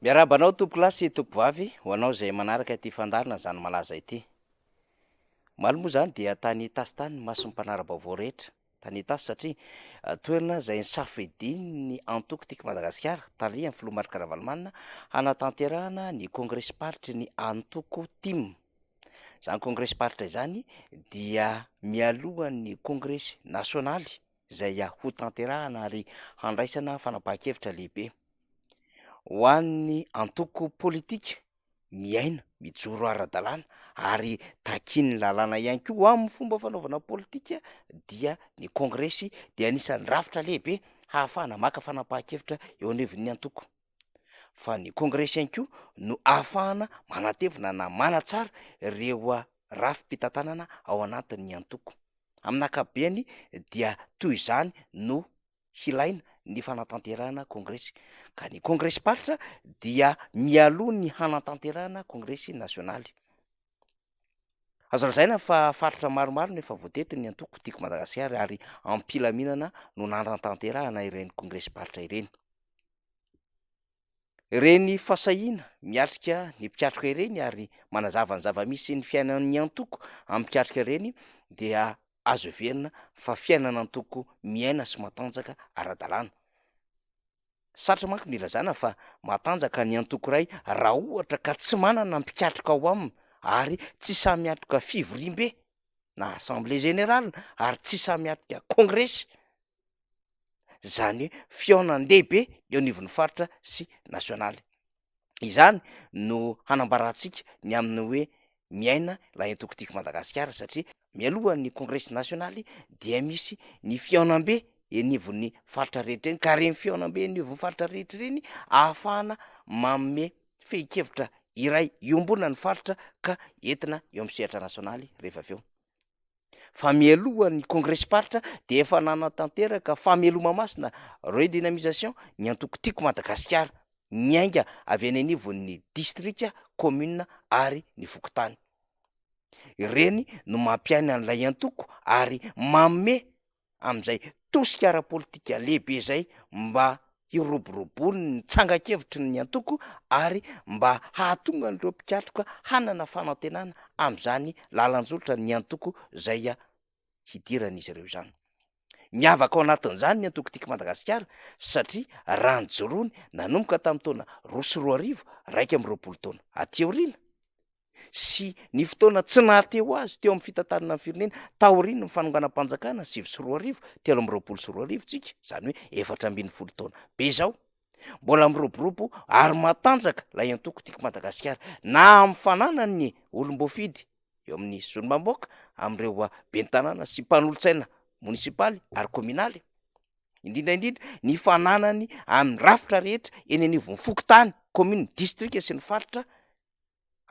Miarahaba anao tompokolahy sy tompokovavy ho anao izay manaraka ity fandaharana izany malaza ity. Omaly moa izany dia tany Itasy tany ny mason'ny mpanara-baovao rehetra tany Itasy satria toerana izay nisafidian'ny antoko Tiako Madagasikara tarihan'ny filoha Marc Ravalomanana hanatanterahana ny kongresim-paritry ny antoko tim. Izany kongresim-paritra izany dia mialohan'ny kongresy nasionaly izay hotanterahana ary handraisana fanapahan-kevitra lehibe. Ho an'ny antoko politika miaina, mijoro ara-dalàna ary takian'ny lalàna ihany koa amin'ny fomba fanaovana politika dia ny kongresy dia anisan'ny rafitra lehibe hahafahana maka fanapahan-kevitra eo anivon'ny antoko. Fa ny kongresy ihany koa no ahafahana manatevina na manatsara ireo rafi-pitantanana ao anatin'ny antoko. Amin'ny ankapobeny dia toy izany no hilaina ny fanatanterahana kongresy, ka ny kongresim-paritra dia mialoha ny hanatanterahana kongresy nasionaly. Azo lazaina fa faritra maromaro no efa voatety ny antoko Tiako Madagasikara ary am-pilaminana no nanatanterahana ireny kongresim-paritra ireny. Ireny fahasahiana miatrika ny mpikatroka ireny ary manazava ny zava-misy sy ny fiainan'ny antoko amin'ny mpikatroka ireny dia azo heverina fa fiainan'antoko miaina sy matanjaka ara-dalàna. Sarotra manko ny ilazana fa matanjaka ny antoko iray raha ohatra ka tsy manana mpikatroka ao aminy ary tsy sahy miatrika fivoriambe na assemblée générale ary tsy sahy miatrika kongresy. Izany hoe fihaonan-dehibe eo anivon'ny faritra sy nasionaly. Izany no hanambarantsika ny amin'ny hoe miaina ilay antoko Tiako Madagasikara satria mialohan'ny kongresy nasionaly dia misy ny fihaonambe anivon'ny faritra rehetra eny ka ireny fihaonambe anivon'ny faritra rehetra ireny ahafahana manome fehin-kevitra iray iombonan'ny faritra ka entina eo amin'ny sehatra nasionaly rehefa avy eo. Fa mialoha ny kongresim-paritra dia efa nanatanteraka fameloma-masina, redynamisation, ny antoko Tiako Madagasikara, niainga avy any anivon'ny distrika, commune ary ny fokontany. Ireny no mampiaina an'ilay antoko ary manome amin'izay tosika ara-politika lehibe izay mba hiroboroboan'ny tsangan-kevitry ny antoko ary mba hahatonga an'ireo mpikatroka hanana fanantenana amin'izany lalan-jotra ny antoko izay hidiran'izy ireo izany. Miavaka ao anatin'izany ny antoko Tiako Madagasikara satria raha nijoroany nanomboka tamin'ny taona 2002, 21 taona aty aoriana, sy ny fotoana tsy nahateo azy teo amin'ny fitantanana ny firenena taorian'ny fanonganam-panjakana 2009, 2023 tsika, izany hoe 14 taona be izao. Mbola miroborobo ary matanjaka ilay antoko Tiako Madagasikara na amin'ny fananany ny olom-boafidy eo amin'ny solombavambahoaka, amin'ireo ben'ny tanàna sy mpanolotsaina monisipaly ary kaominaly, indrindra indrindra ny fananany amin'ny rafitra rehetra eny anivon'ny fokontany, kaominina, distrika sy ny faritra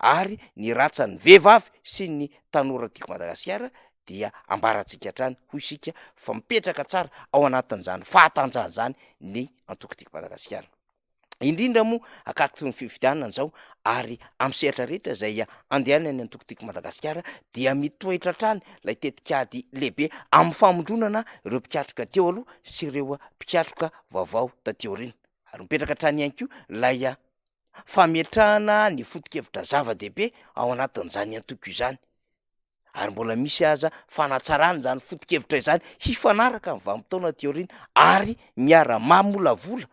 ary ny ratsan'ny vehivavy sy ny tanora Tiako Madagasikara dia ambarantsika hatrany hoy isika fa mipetraka tsara ao anatin'izany fahatanjahana izany ny antoko Tiako Madagasikara. Indrindra moa akaiky ny fifidianana izao ary amin'ny sehatra rehetra izay andehanan'ny antoko Tiako Madagasikara dia mitoetra hatrany ilay tetikady lehibe amin'ny famondronana ireo mpikatroka teo aloha sy ireo mpikatroka vaovao taty aoriana ary mipetraka hatrany ihany koa ilay fametrahana ny foto-kevitra zava-dehibe ao anatin'izany antoko izany, ary mbola misy aza fanatsarana izany foto-kevitra izany hifanaraka amin'ny vanim-potoana aty aoriana ary miara-mamolavola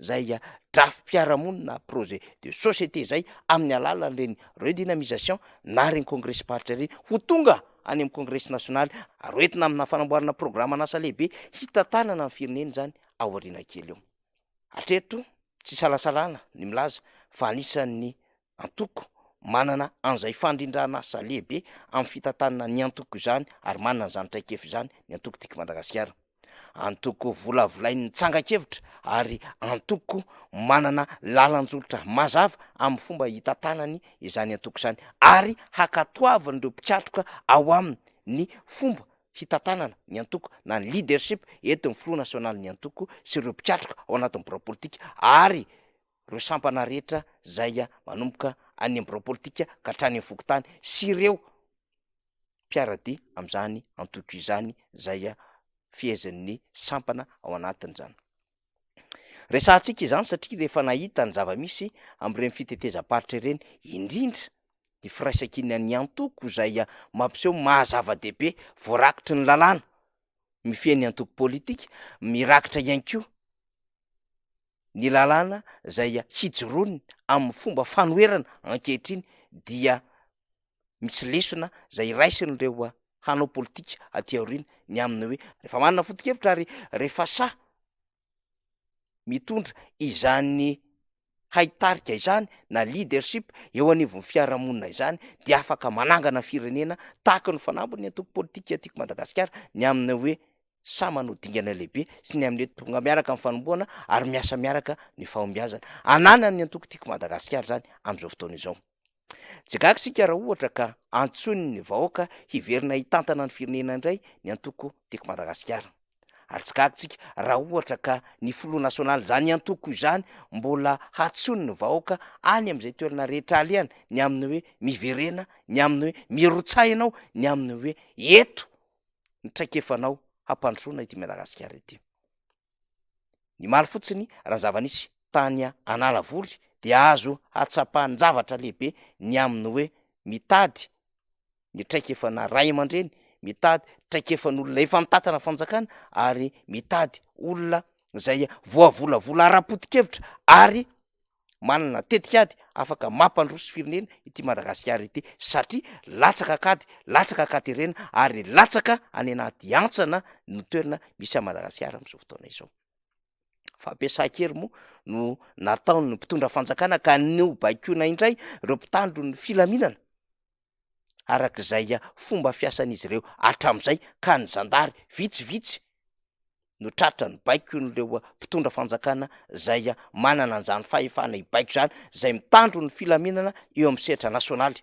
izay drafi-piarahamonina projet de société izay amin'ny alalan'ireny redynamisation na ireny kongresim-paritra ireny ho tonga any amin'ny kongresy nasionaly ary ho entina amina fanamboarana programan'asa lehibe hitantanana ny firenena izany ao aoriana kely eo. Hatreto, tsy isalasalana ny milaza fa anisan'ny antoko manana an'izay fandrindran'asa lehibe amin'ny fitantanana ny antoko izany ary manana an'izany traikefa izany ny antoko Tiako Madagasikara. Antoko volavolain'ny tsangan-kevitra ary antoko manana lalan-jotra mazava amin'ny fomba hitantanany izany antoko izany ary hankatoavin'ireo mpikatroka ao aminy ny fomba hitantanana ny antoko na ny leadership entin'ny filoha nasionalin'ny antoko sy ireo mpikatroka ao anatin'ny birao politika ary ireo sampana rehetra izay manomboka any amin'ny birao politika ka hatrany amin'ny fokontany sy ireo mpiara-dia amin'izany antoko izany izay fehezin'ny sampana ao anatin'izany. Resahantsika izany satria rehefa nahita ny zava-misy amin'ireny fitetezam-paritra ireny, indrindra ny firaisankinan'ny antoko izay mampiseho ny maha zava-dehibe voarakitry ny lalàna mifehy ny antoko politika, mirakitra ihany koa ny lalàna izay hijoroany amin'ny fomba fanoherana ankehitriny dia misy lesona izay raisin'ireo hanao politika aty aoriana ny amin'ny hoe rehefa manana foto-kevitra ary rehefa sahy mitondra izany haitarika izany na leadership eo anivon'ny fiarahamonina izany dia afaka manangana firenena tahaka ny fanambin'ny antoko politika Tiako Madagasikara ny amin'ny hoe sahy manao dingana lehibe sy ny amin'ny hoe tonga miaraka amin'ny fanombohana ary miasa miaraka ny fahombiazana ananan'ny antoko Tiako Madagasikara izany amin'izao fotoana izao. Tsy gaga isika raha ohatra ka antsoin'ny vahoaka hiverina hitantana ny firenena indray ny antoko Tiako Madagasikara. Ary tsy gaga isika raha ohatra ka ny filoha nasionaly izany antoko izany mbola hatsoin'ny vahoaka any amin'izay toerana rehetra alehany ny amin'ny hoe miverena, ny amin'ny hoe mirotsaha ianao, ny amin'ny hoe eto ny traikefanao hampandrosoana ity Madagasikara ity. Ny maly fotsiny raha zava-nisy tany Analavory dia azo hatsapan-javatra lehibe ny amin'ny hoe mitady ny traikefana ray aman-dreny, mitady traikefan'olona efa mitantana fanjakana ary mitady olona izay voavolavola ara-poto-kevitra ary manana tetikady afaka mampandroso firenena ity Madagasikara ity satria latsaka an-kady, latsaka an-katerena ary latsaka any anaty hantsana no toerana misy an'i Madagasikara amin'izao fotoana izao. Fampiasan-kery moa no nataon'ny mpitondra fanjakana ka nobaikoina indray ireo mpitandro ny filaminana araka izay fomba fiasan'izy ireo hatramin'izay ka ny zandary vitsivitsy no tratra ny baikon'ireo mpitondra fanjakana izay manana an'izany fahefana hibaiko izany, izay mitandro ny filaminana eo amin'ny sehatra nasionaly.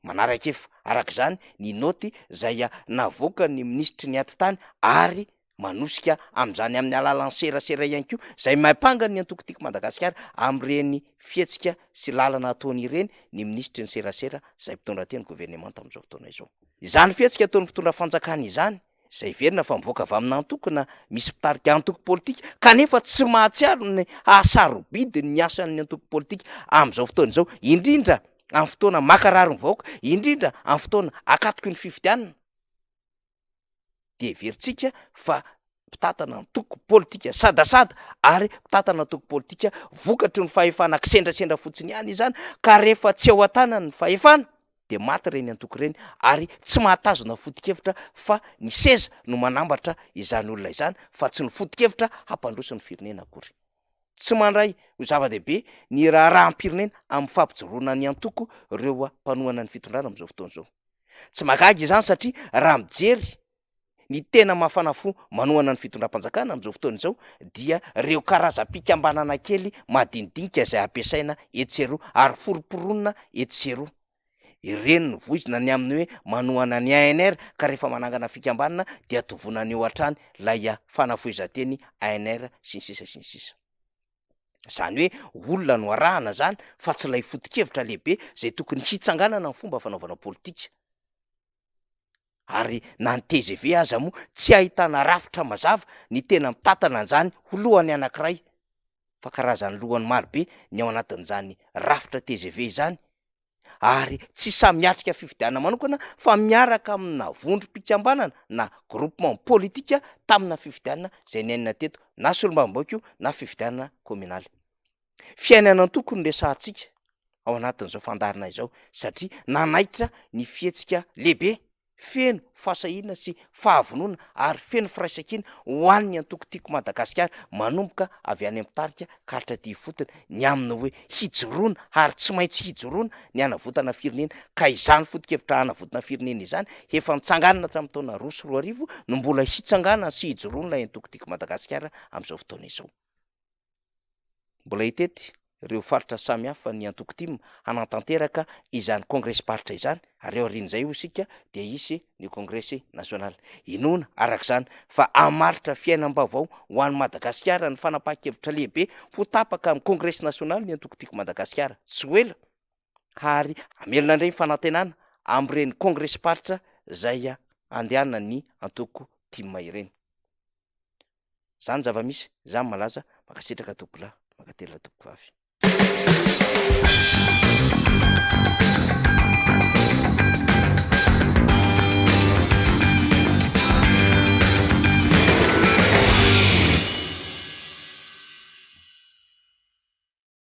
Manaraka-efa araka izany ny naoty izay navoakan'ny minisitry ny atitany ary manosika amin'izany amin'ny alalan'ny serasera ihany koa izay mampanga ny antoko Tiako Madagasikara amin'ireny fihetsika sy lalana ataony ireny ny minisitry ny serasera izay mpitondra teny governemanta amin'izao fotoana izao. Izany fihetsika ataon'ny mpitondra fanjakana izany izay heverina fa mivoaka avy amina antoko na misy mpitarika antoko politika kanefa tsy mahatsiaro ny hasarobidy ny asan'ny antoko politika amin'izao fotoana izao, indrindra amin'ny fotoana mankarary ny vahoaka, indrindra amin'ny fotoana akatoky ny fifidianana. Dia heverintsika fa mpitantana antoko politika sadasada ary mpitantana antoko politika vokatry ny fahefana kisendrasendra fotsiny ihany izany ka rehefa tsy eo an-tanany ny fahefana dia maty ireny antoko ireny ary tsy mahatazona foto-kevitra fa ny seza no manambatra izany olona izany fa tsy ny foto-kevitra hampandroso ny firenena akory. Tsy mandray ho zava-dehibe ny raharaham-pirenena amin'ny fampijoroana ny antoko ireo mpanohana ny fitondrana amin'izao fotoana izao. Tsy mahagaga izany satria raha mijery ny tena mafana fo manohana ny fitondram-panjakana amin'izao fotoana izao dia ireo karazam-pikambanana kely madinidinika izay ampiasaina etsy sy eroa ary foromporonina etsy sy eroa. Ireny no voizina ny amin'ny hoe manohana ny ANR ka rehefa manangana fikambanana dia tovonana eo hatrany ilay fanafohezan-teny ANR sy ny sisa sy ny sisa. Izany hoe olona no arahana izany fa tsy ilay foto-kevitra lehibe izay tokony hitsanganana ny fomba fanaovana politika. Ary na ny tgv aza moa tsy ahitana rafitra mazava ny tena mitantana an'izany ho lohany anankiray fa karazan'ny lohany marobe ny ao anatin'izany rafitra tgv izany ary tsy samy miatrika fifidianana manokana fa miaraka amina vondrom-pikambanana na groupement politika tamina fifidianana izay niainana teto na solombavambahoaka io na fifidianana kaominaly. Fiainana antoko no resahantsika ao anatin'izao fandaharana izao satria nanaitra ny fihetsika lehibe feno fahasahiana sy fahavonona ary feno firaisankina ho an'ny antoko Tiako Madagasikara manomboka avy any amin'ny mpitarika ka hatraty ifotony ny amin'ny hoe hijoroana ary tsy maintsy hijoroana ny hanavotana firenena ka izany foto-kevitra hanavotana firenena izany efa nitsanganana hatramin'ny taona 2002 no mbola hitsanganana sy hijoroana ilay antoko Tiako Madagasikara amin'izao fotoana izao. Mbola hitety ireo faritra samihafa ny antoko tim hanatanteraka izany kongresim-paritra izany ary aorian'izay hoy isika dia hisy ny kongresy nasionaly. Inoana araka izany fa hamaritra fiainam-baovao ho an'i Madagasikara ny fanapahan-kevitra lehibe ho tapaka amin'ny kongresy nasionaly ny antoko Tiako Madagasikara tsy ho ela ary hamelona indray ny fanantenana amin'ireny kongresim-paritra izay handehanan'ny antoko tim ireny. Zany zava-misy, zany malaza, mankasitraka tompokolahy, mankatelina tompokovavy.